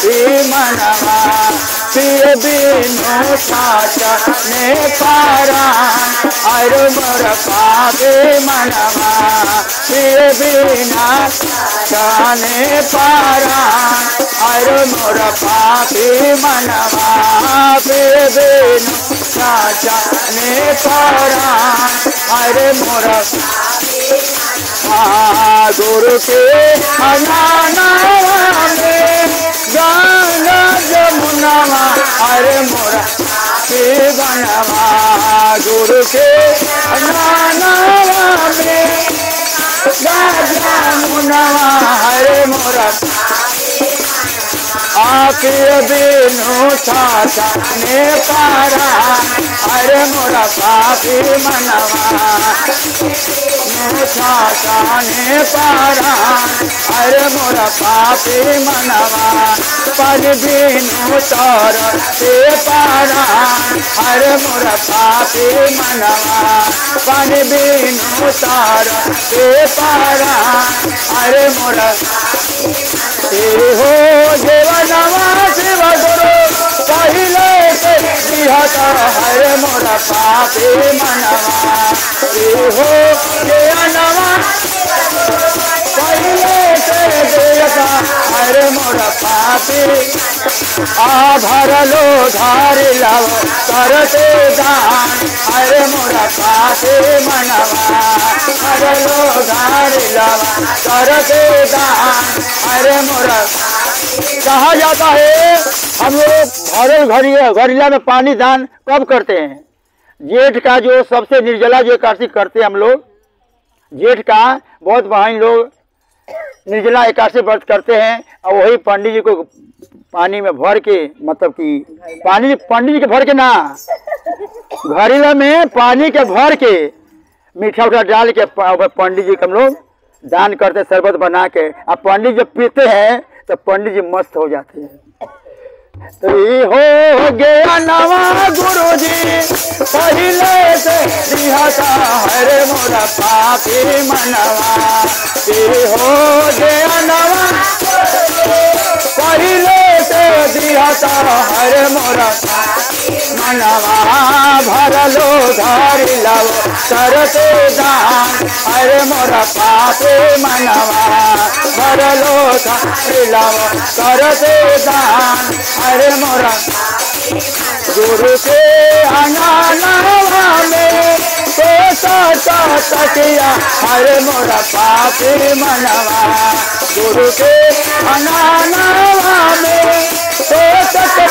पापी मनवा पिय बिनु साचा ने पारा अरे मोर पापी मनवा पिय बिना छाने पारा अरे मोर पापी मनवा पिय बिनु साचा ने पारा अरे मोर गुरु के अंगनावा में गंगा जमुनावा अरे मोरा बनवा गुरु के अंगनावा में गंगा जमुनावा अरे मोरा आके बिनु छाता ने पारा अरे मोरा पापी मनवा छाता ने पारा अरे मोरा पापी मनवा पर बिनु तर से पारा अरे मोरा पापी मनवा पर बिनु तर से पारा अरे मोरा हो जीवनवा शिव गुरु पहले से दिहता हरे मोरा पापी मनवा हो जीवनवा पहले से दिहता हरे मोरा पापी आ भरलो धारी लव करते दान हरे मोरा पापी मनवा भरलो धारी लव करते दान हरे मोरा। कहा जाता है हम लोग भरल घड़िया में पानी दान कब करते हैं? जेठ का जो सबसे निर्जला जो एकादशी करते हैं हम लोग, जेठ का बहुत बहन लोग निर्जला एकादशी व्रत करते हैं और वही पंडित जी को पानी में भर के, मतलब कि पानी पंडित जी के भर के ना, घड़िला में पानी के भर के मीठा उठा डाल के पंडित जी के हम लोग दान करते, शरबत बना के। और पंडित जब पीते हैं तो पंडित जी मस्त हो जाते हैं। तो ये हो गया नवा गुरु जी पहले से दिहता हरे मोरा पापी मनवा ये हो गया नवा पहले से दिहता हरे मोरा मनवा भरलो धारी लव करते दान हरे मोरा पापी मनवा भरलो धारी लव करते दान हरे मोरा गुरु के अंगनावा में तो साचा तकिया हरे मोरा पापी मनवा गुरु के अंगनावा में तो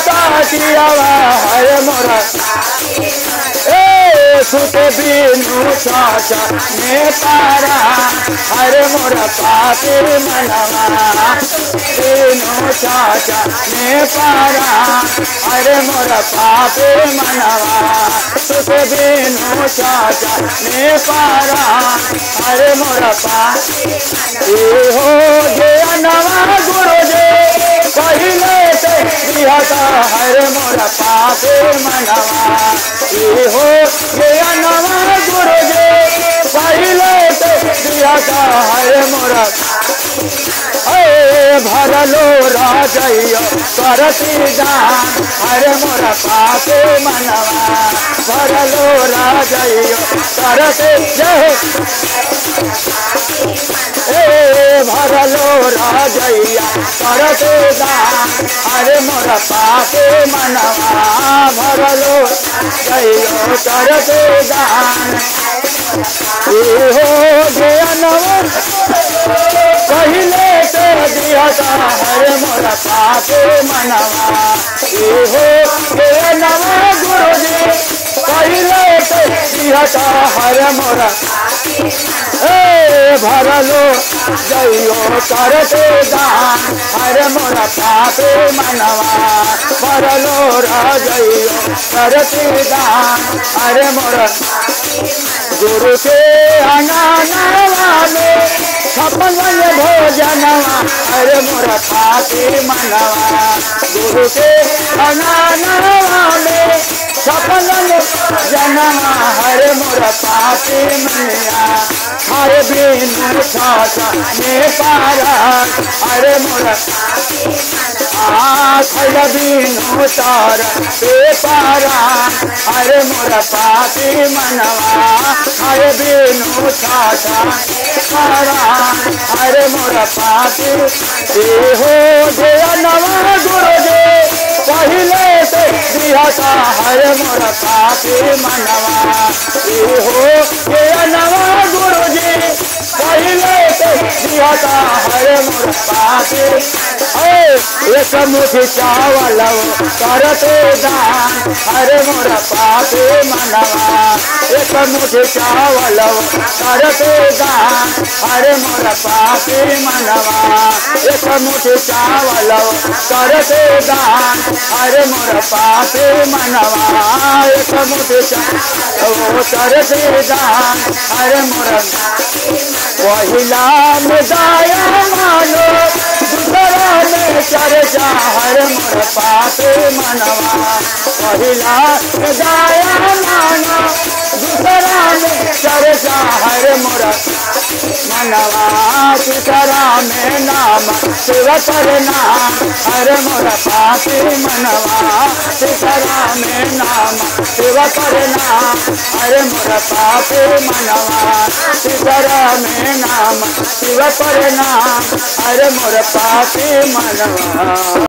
तकिया हरे मोरा ए सुत बिनु साचा ने पारा हरे मोरा पापी मनवा बिनु साचा ने पारा हरे मोरा पापी मनवा सुत बिनु साचा ने पारा हरे मोरा पापी हो गया नवा गुरु जी पहले से दिहता हरे मोरा पापी मनवा हो गया नवा गुरु जी पहले से दिहता हरे मोरा भरलो राजैयो करती दान हरे मोरा पापी मनवा भरलो राजैयो करती जय ए भरलो राजैया करते दान हरे मोरा पापी मनवा भरलो जइयो करते दान हो गया नवा पहले से दिहता हरे मोरा पापी मनवा हो गया नवा गुरु जी पहले से दिहता हरे मोरा ए भरलो जइयो करते दान हरे मोरा पापी मनवा भरलो राजैयो करते दान हरे मोरा गुरु के अंगनावा में छप्पन भोजनवा हरे मोरा पापी मनवा गुरु के अंगनावा में सफल जनवा हरे मोर पापी मनिया हरे बिनु छाछा ने पारा हरे मोर आ खैल बिनु तार पे पारा हरे मोर पापी मनवा हरे बिनु छाछा पारा हरे मोर पापी हो जय नवा गुरु पहले से दिया हरे मोर पापी मनवा हो ये नवा गुरु जी पहले से दिया हरे मोर पापी एक मुठी चावल करते दान हरे मोर पापी मनवा एक मुठी चावल करते दान हरे मोर पापी मनवा एक मुठी चावल करते दान हरे मोर पापी मनवा एक मुठी चावल करते दान हरे मोर पहिला में दाया मानो दूसरा में चर्चा हरे मोर पापी मनवा पहिला में दाया मानो दूसरा में चर्चा हरे मोर मनवा तीसरा में नाम शिव करना हरे मोर पापी मनवा तीसरा में नाम शिव करना हरे मोर पापी मनवा तीसरा में नाम शिव करना हरे मोर पापी मनवा।